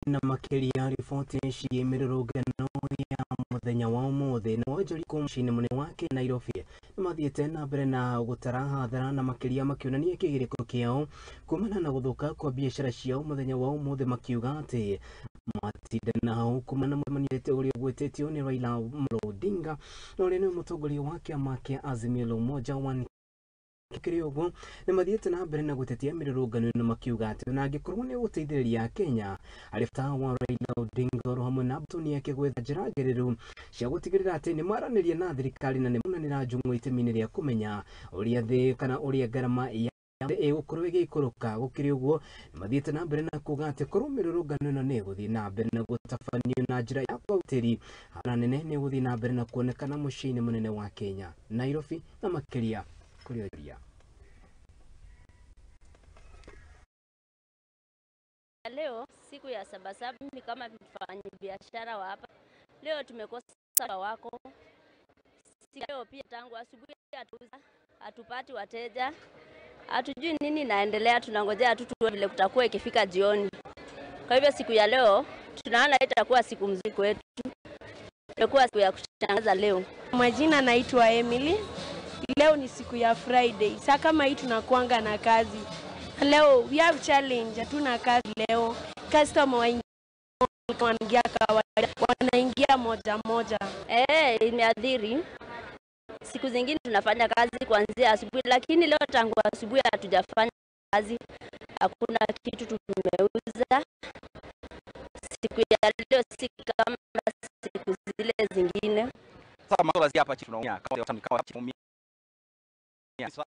Na makĩria riboti ciĩ mĩrũrũngano ya mũthenya wa ũmũthĩ na wonjoria mũciĩ-inĩ mũnene wa Kenya Nairobi nĩmathiĩte na mbere na gũtara hathara na makĩria makĩonania kĩgirĩko kĩao kumana na gũthũka kwa biacara ciao mũthenya wa ũmũthĩ, makiuga atĩ matinda na hau kumana na mũcemanio ũrĩa ũgwĩtĩtio nĩ Raila Amolo Odinga na ũrĩa nĩwe mũtongoria wa kĩama kĩa Azimio la Umoja One. Kĩrĩ ũguo nĩmathiĩte na mbere na gũtetia mĩrũrũngano ĩno makiuga atĩ ona angĩkorwo nĩ gũteithĩrĩria Kenya harĩ bata wa Raila Odinga oro hamwe na mbũtũ yake gwetha njĩra njagĩrĩru cia gũtigĩrĩra atĩ nĩmaranĩria na thirikari na nĩmonanĩra njũng'wa itemi-inĩ rĩa kũmenya ũrĩa thĩ kana ũrĩa ngarama ya ĩgũkorwo ĩgĩikũrũka. Gũkĩrĩ ũguo nĩmathiĩte na mbere na kuga atĩ korwo mĩrũrũngano ĩno nĩ ĩgũthiĩ na mbere na gũtabanio na njĩra ya ũgitĩri, hathara nene nĩ ĩgũthiĩ na mbere na kuonekana mũciĩ-inĩ mũnene wa Kenya Nairobi na makĩria kũrĩ onjoria. Leo siku ya Sabasaba, mimi kama mfanyabiashara wa hapa leo tumekosa wako. Leo pia tangu asubuhi hatupati wateja, hatujui nini inaendelea, tunangojea tu tuone vile kutakuwa ikifika jioni. Kwa hivyo siku ya leo tunaona itakuwa siku mzuri kwetu, itakuwa siku ya kushangaza leo. Majina naitwa Emily. Leo ni siku ya Friday. Saa kama hii tunakuanga na kazi. Leo we have challenge, hatuna kazi leo. Customer wanaingia kawaida, wanaingia moja moja. Imeathiri. Siku zingine tunafanya kazi kuanzia asubuhi, lakini leo tangu asubuhi hatujafanya kazi. Hakuna kitu tumeuza. Siku ya leo si kama siku zile zingine. Sasa masuala hapa chini tunaongea kama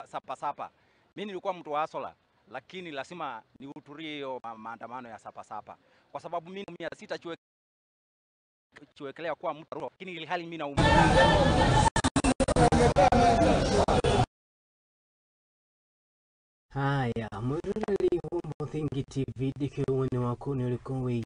sapa sapa. Mimi nilikuwa mtu wa asola, lakini lazima nihudhurie hiyo maandamano ya sapa sapa kwa sababu mimi sitachuekelea kwa mtu, lakini ili hali mimi naumia. Haya, mwiroreri wa Muthingi TV ndikiuone waku nĩ ũrĩkũ wĩgiĩ